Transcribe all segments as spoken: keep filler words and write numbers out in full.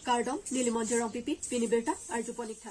Kardom, neli Monjir Rongpipi, pini birta arjupon ik tha.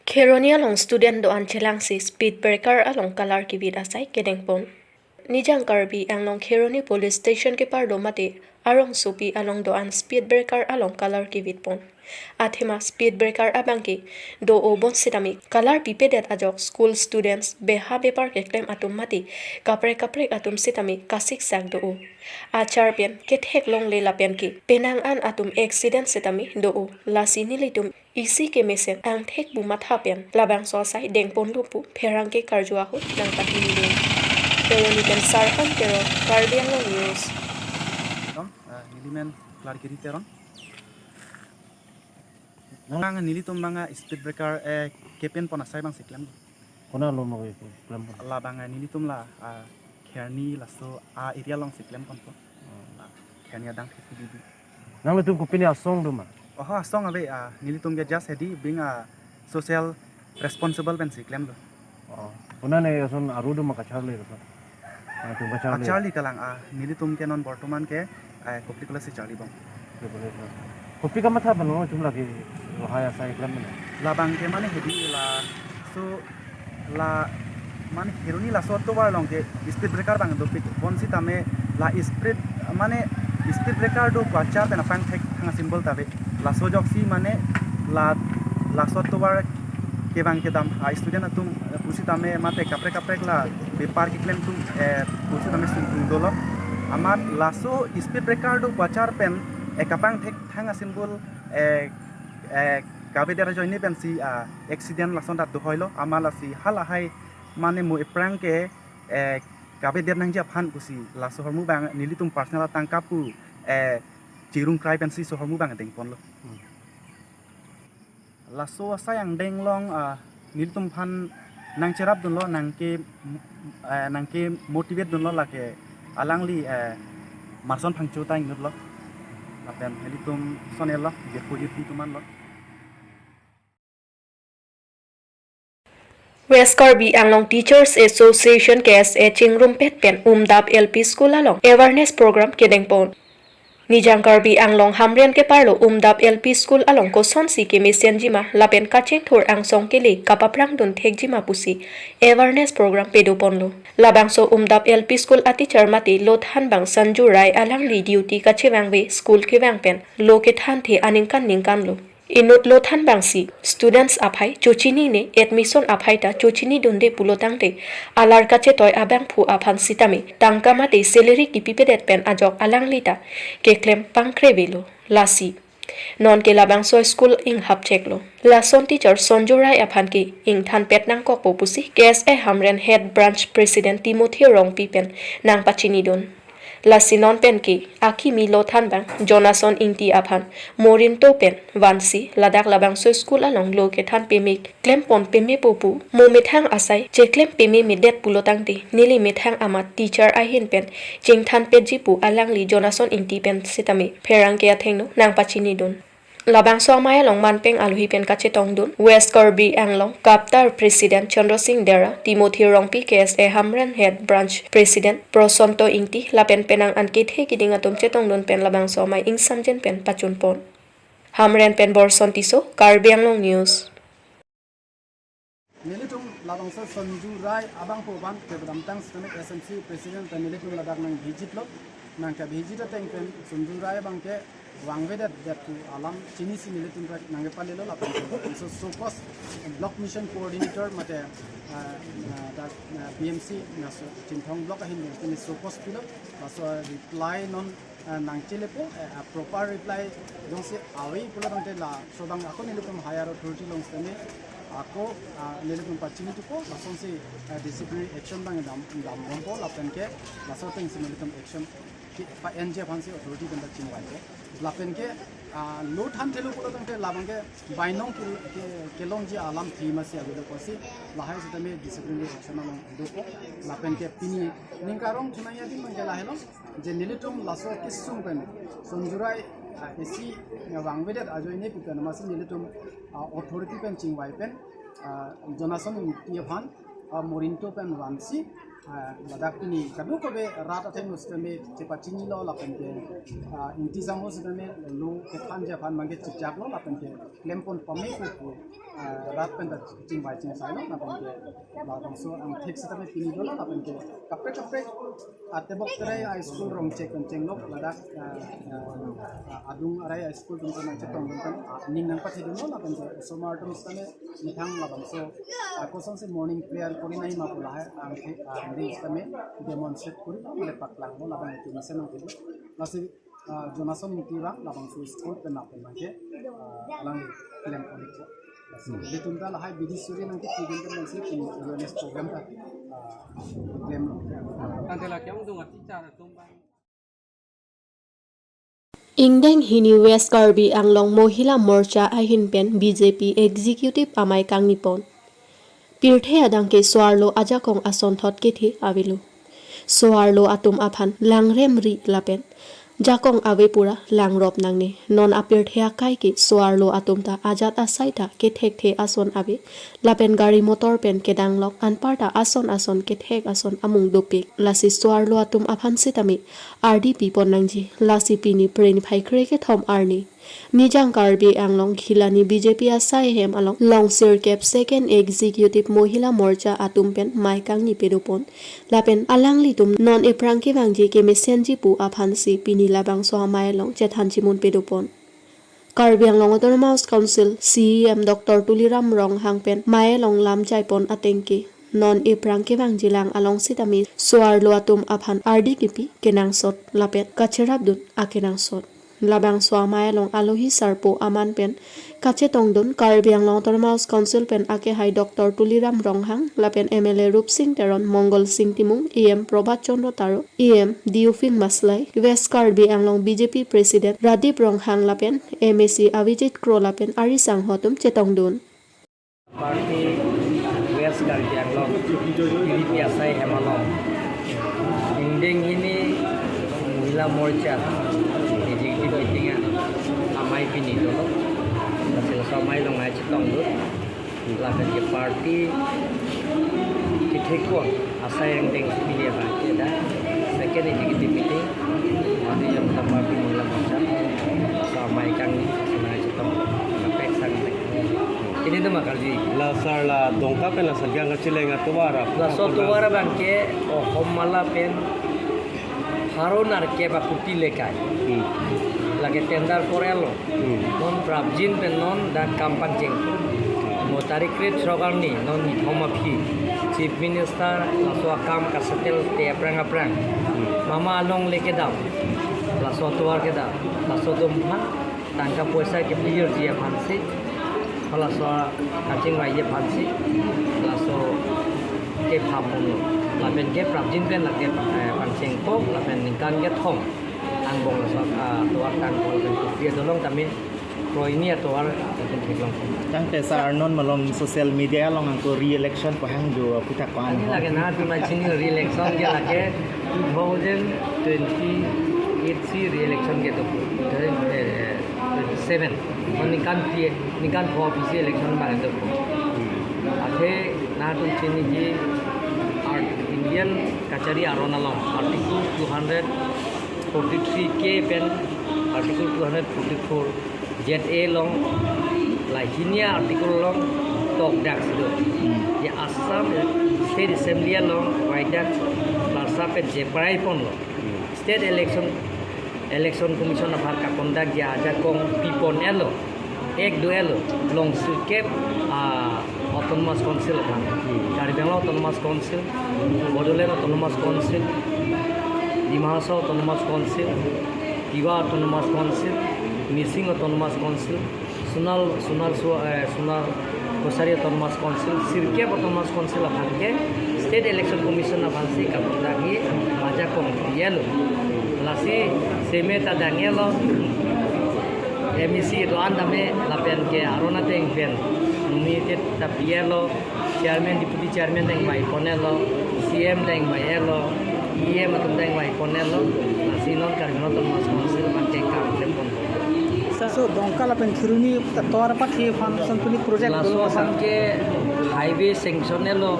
Kheroni along student do-an chelangsi speed breaker along kalar kivit asai kedengpon. Nijang Karbi Anglong Kheroni Police Station keparlo mate arongsopi along do-an speed breaker along kalar kivitpon. Athema speed breaker abangke do-o bonsitame kalar pipedet ajok school students, beha bepar keklem atum mate kaprek kaprek atum sitame kasiksak do-o. Achar pen kethek longle lapen ke penang an atum accident sitame do-o. Lasi nelitum isi kemesen angthek pu matha pen labangso asai dengponlo pu pherangke karju ahut nangpahini dun. Kheroni pen Sarham Teron, Karbi Anglong News. Kardom, eh, neli men Klargiri Teron. Nang nelitum bang, eh, speed breaker, eh, kepenpon asai bangsi klem. Konat along lo keklempon? Labang, eh, nelitum la, ah, Kheroni laso a-area alongsi klemponpo. Hmm. Ah, Kheroni adang thek bibi. Nanglitum kopine asong do ma? Oho, asong ave, ah, nelitum ke just hedi bing, ah, social responsible pensi klemlo. Oh, konat ne ason aru do ma kacharli do? Nangtum kacharli? Kacharli kalang, ah, nelitum ke non bortoman ke, ah, Kopili College si charlibom. Kopili College. Kopi kamatha pen nangtum lake lahai asai klem mena? Labang ke mane hedi laso la mane Kheroni laso atovar along ke speed breaker bang dopik bonsitame la speed mane speed breaker do ko achar pen apangthek thang a-symbol ta ave. Laso ajoksi mane la laso atovar kevang kedam a-student atum, eh, pusitame mate kaprek kaprek la bepar keklem atum, eh, pusitame sungkung dolo. Amat laso speed breaker do ko achar pen, eh, kapangthek thang a-symbol, eh, eh, kavedet ajoine pensi, ah, accident lason ta dohoilo. Amat lasi halahai mane mo ephrang ke, eh, kavedet nangji aphan pusi laso ahormu bang nelitum personal atangka pu, eh, chirung krai pensi so ahormu bang dengponlo. Hmm. Laso asai angdeng along, ah, nelitum aphan nangcherap dunlo, nangke, eh, nangke motivate dunlo lake alangli, eh, Marson Phangcho ta inutlo. Lapen nelitum sonelo, jirpo jirpi atum anlo. West Karbi Anglong Teachers Association, K S A, chingrumpet pen Umdap L P School along awareness program kedengpon. Nijang Karbi Anglong Hamren keparlo Umdap L P School along kosonsi kemesenjima lapen kachingthur angsong kele kapaprang dunthekjima pusi awareness program padoponlo. Labangso Umdap L P School a-teacher mate lothan bang Sanju Rai, alangli duty kachevangve, school kevang pen lo kethanthe aningkan ningkanlo. Inut lothan bangsi students aphai chochinine, admission aphai ta chochinidunde pulo tangte alar kachetoi abangphu aphan sitame tangka mate salary kipipedet pen ajok alangli ta keklem pangkrevelo. Lasi nonke labangso school inghapcheklo. Lason teacher Sanju Rai aphan ke ingthanpet nangkokpo pusi K S A Hamren Head Branch President Timothy Rongpi pen nangpachinidun. Lasi non pen ke akimi lothan bang Jonason Ingti aphan Morinto pen vansi ladak labangso school along lo kethan peme klempon pemepo pu, mo methang asai cheklem pememedet pulo tangte neli methang amat teacher ahin pen chingthanpetji pu alangli Jonason Ingti pen sitame pherangke athengno nangpachinidun. Labangso amei along manpeng alohi pen kachetongdun West Karbi Anglong Kaptar President Chandra Singh Dera, Timothy Rongpi, K S A Hamren Head Branch President Prosanto Ingti lapen penang an kethe kiding atum chetongdun pen labangso amei ingsamjen pen pachunpon. Hamren pen Borson Tisso, Karbi Anglong News. Nelitum labangso Sanju Rai abangphu aphan kedamtang sitame S M C President pen nelitum ladak nang visit lo, nangke visit ateng pen Sanju Rai abangke vangvedet det pu alam chinisi nelitum rak nangkepalelo lapen ke so show cause Block Mission Coordinator mate, ah, ah, dak, ah, B M C na so Chinthong Block ahin pen show cause pilo, laso reply non ah, nangchelepo, eh, ah, proper reply jongsi ave pulo tangte laso abang ako nelitum higher authority along sitame ako, ah, nelitum pachinithupo, lasonsi, ah, disciplinary action abang dam, dambompo lapen ke laso atengsi nelitum action ke pa-enji aphansi authority pen ta chingvaipo. Lapen ke, ah, lothan thelo pulo tangte labang ke bainong ke, ke, kelongji alam thimasi avelo pusi lahai sitame disciplinary action along dopo. Lapen ke pini ningkarong thunai adim abang ke lahelo. Je nelitum laso kesung pen Sanju Rai, ah, isi, ah, vangvedet ajoine pu pen amatsi nelitum, ah, authority pen chingvai pen, ah, Jonason Ingti aphan, ah, Morinto pen vansi, Ah, ladak pini kadokave rat athengno sitame chepachinilo lapen ke, ah, Ingti Sangho sitame lo kethanji aphan abangke chipjaklo lapen ke klempon pame pu, ah, rat pen ta chingvai chingsailo lapen ke labangso angthek sitame pini dolo lapen ke kaprek kaprek, ah, Tebok Terai a school rong chek pen chenglok ladak, ah, ah, ah, adung arai a school tum tum chetong tum tum, ah, ning nangpathedunlo lapen ke osomar atum sitame methang labangso, ah, kosonsi morning prayer kori nangji ma pu lahai angthek, ah, angthek sitame demonstrate kori male paklanglo labang ke mesen nangkelo. Lasi, ah, Jonason Ingti abang labangso school pen nangpen abangke, ah, alang klem kori. Lasi ilitum ta lahai bidi suri nangkepidun pen nangsi pini awareness program ta, ah, klem. Tangte la ke-ongdung a-teacher atum abang. Ingdeng hini West Karbi Anglong Mohila Morcha ahin pen B J P Executive amei kangnipon. Pirthe adang ke so-arlo ajakong asonthot kethe avelo. So-arlo atum aphan langrem ri lapen jakong ave pura langrop nangne. Non apirthe akai ke so-arlo atum ta ajat asai ta kethekthe ason ave. Lapen gari motor pen kedanglok anparta ason ason kethek ason amung dopik. Lasi so-arlo atum aphan sitame ardi pipon nangji. Lasi pini Phre niphai krekethom arni Nijang Karbi Anglong Ghilani B J P asai ahem along long sirkep Second Executive Mohila Morcha atum pen mei kangni pedopon. Lapen alanglitum non ephrang kevangji kemesenji pu aphansi pini labangso amei along chethan chimun pedopon. Karbi Anglong Autonomous Council C E M Doctor Tuliram Ronghang pen mei along lam chaipon ateng ke non ephrang kevangjilang along sitame so-arlo atum aphan ardi kipi kenangsot lapen kacherapdun akenangsot. Labangso amei along alohi sarpo aman pen kachetongdun Karbi Anglong Autonomous Council pen akehai Doctor Tuliram Ronghang lapen M L A Rupsing Teron, Mongalsing Timung, E M Prabhat Chandra Taro, E M Diufing Maslai, West Karbi Anglong B J P President Radip Ronghang lapen M A C Avijit Kro lapen ari sangho atum chetongdun. Party West Karbi Anglong, P V P asai ahem along. Ingdeng hini Mohila Morcha executive meeting a amei pini dolo. Laso amei along nangchetongdun. Lapen ke party kethekon asai angdeng sipili abang ke dak second executive meeting. Mane yang pertama pini Mohila Morcha. Laso amei kangni, laso nangchetong. Kaprek sang. Pini atum akarju. La sar la Dongka pen la Satgaon kacheleng atovar. Laso atovar abang ke Ohom Mala pen pharo nerkep akuti lekai. Hmm. Lake tender korelo. Hmm. Non prapjin pen non dak kam pangcheng. Mo tarik krethrok arni non nithom aphi Chief Minister laso akam kasettle te aphrang aphrang. Hmm. Mama alongle kedam. Laso atovar kedam. Laso atum aphan tangka poisa kepirji aphansi, halaso kachingvaiji aphansi, laso kephapon lo. Lapen ke prapjin pen lake, eh, pangchengpo, lapen ningkan kethom angbong laso, ah, atovar tangpo lapen kopi adolong tame kroini atovar lapen theklong. Tangte sar non malom social media along angko re-election pahang jo aputhak ko-an. Ani lake nangtum chini re-election ke lake two thousand twenty-eight si re-election kedo, two thousand twenty-seven. Mo ningkan phi, ningkan pho aphi si election abang do. Athe nangtum chiniji Art-, Indian kachari aron along Article two hundred forty-three K pen Article two hundred forty-four Z A along, lahini article along tokdaksi do. Hmm. Ya Assam State Assembly along vaidak larsa pen jeprai ponlo. Hmm. State Election, Election Commission aphan kaconduct ajakong pipon-etlo. Ek do-etlo. Long sirkep, ah, Autonomous Council aphan. Hmm. Karbi Anglong Autonomous Council, Bodoland Autonomous Council, Dima Hasao Autonomous Council, Tiwa Autonomous Council, Mising Autonomous Council, Sonal, Sonal Sua-, eh, Sonal Kachari Autonomous Council, sirkep Autonomous Council aphan ke State Election Commission aphansi kaconduct ajakong pi-etlo. Lasi seme ta dang-etlo, M A C do-an tame lapen ke aron ateng pen nominated ta pi-etlo. Chairman, Deputy Chairman ta ingvai pon-etlo, C M ta ingvai-etlo, E M atum ta ingvai pon-etlo, lasi non Karbi Anglong Autonomous Council abang ke kam klem pon. So, Dongka lapen Kheroni atovar apathe aphan lason pini project laso dolo aphan aphan ke highway sanction-etlo.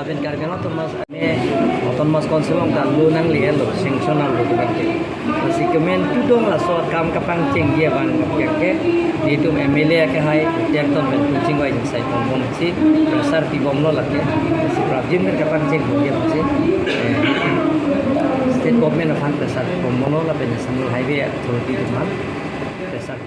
Pen Karbi Anglong Autonomous, eh, Autonomous Council along ta lo nangle-etlo, sanction nanglo dibang ke. Lasi kemen tudong laso akam kapangchengji abang ke, ke, netum M L A akehai, tiang ton pen pungching wai jingsai pongbomsi, pressure pibomlo lake, lasi prapjin pen kapangcheng bom dia si, eh, state government aphan pressure pibomlo lapen National Highway Authority atum aphan pressure